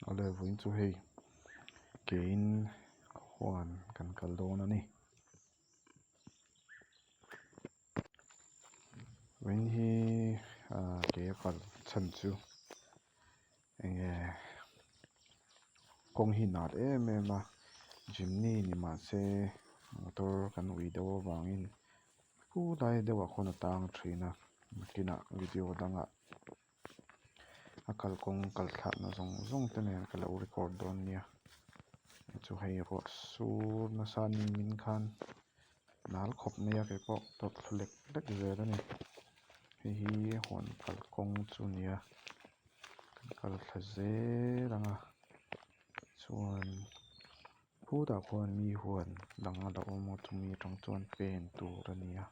Awle vawiin chu hei keiin huan kan kal dawn a ni. Vawiin hi ah ke a kal chhan chu enge kawng hi nal em em a jimny ni mahse motor kan ui deuh avangin Pu lai deuhah khawn a tang thin a nakinah video dangah a kalkawng kal thlakna zawng zawng te nen ka lo record dawn nia chu hei ruah sur nasa ning min khan nal khawp mai a keipawh tawlh thlu lek lek zel a ni hei hi huan kalkawng chu a ni a kan kal thla zel ang a chuan. Phutah khuan mi huan dang a lo awm a chumi atang chuan pen tur a ni a.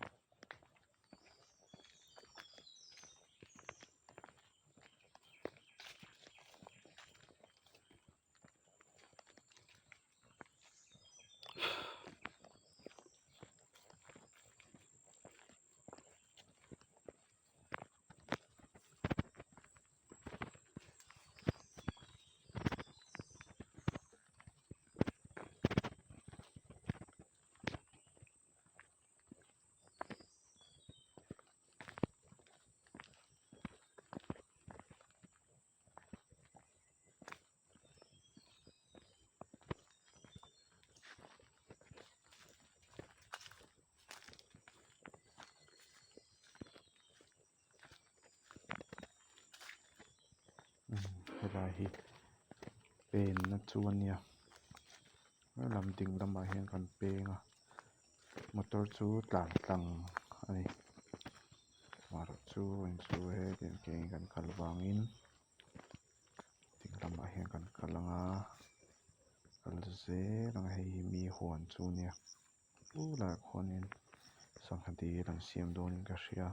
Helai hi pen na chu a nia helam ding lamah hian kan peng a motor chu tlan tlang a ni amaherawhchu chu hetiang ke in kan kal vangin ding lamah hian kan kal ang a kal zel ang a hei hi mi huan chu a nia. Tunah khuanin sangha dil an siam dawnin ka hria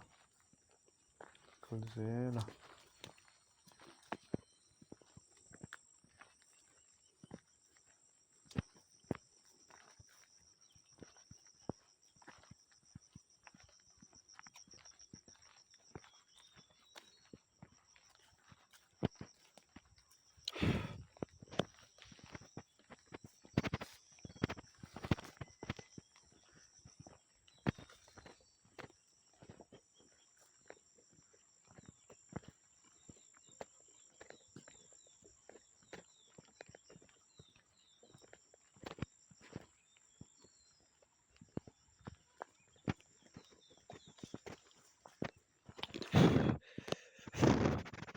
kal zel a.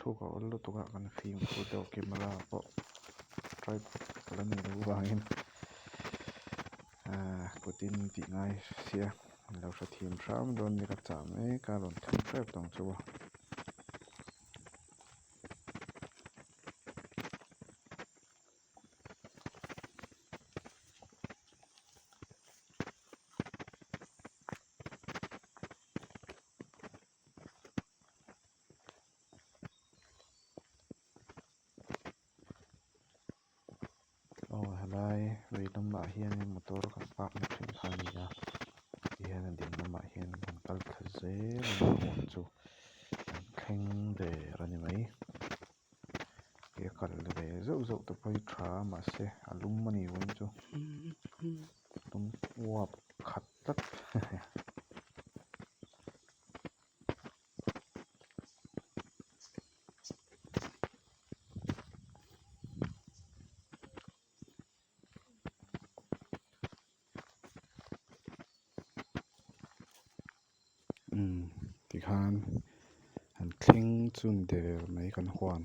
Thuk a awl lutuk a kan fimkhur deuh camera pawh tripod ka la nei loh vangin ahh kutin tih ngai sia an lo hrethiam hram dawn nia ka chah mek a rawn thleng hrep tawng chu a. Aw helai vei lamah hianin motor kan park na thin kha a ni a tihian a ding lamah hian kan kal thla zel a huan chu kan thleng der a ni mai ke kal ve zeuh zeuh te pawh hi tha a mahse a lum a ni vawiin chu lum uap khat tlat. Umm tikhan an thleng chu ni der mai kan huan.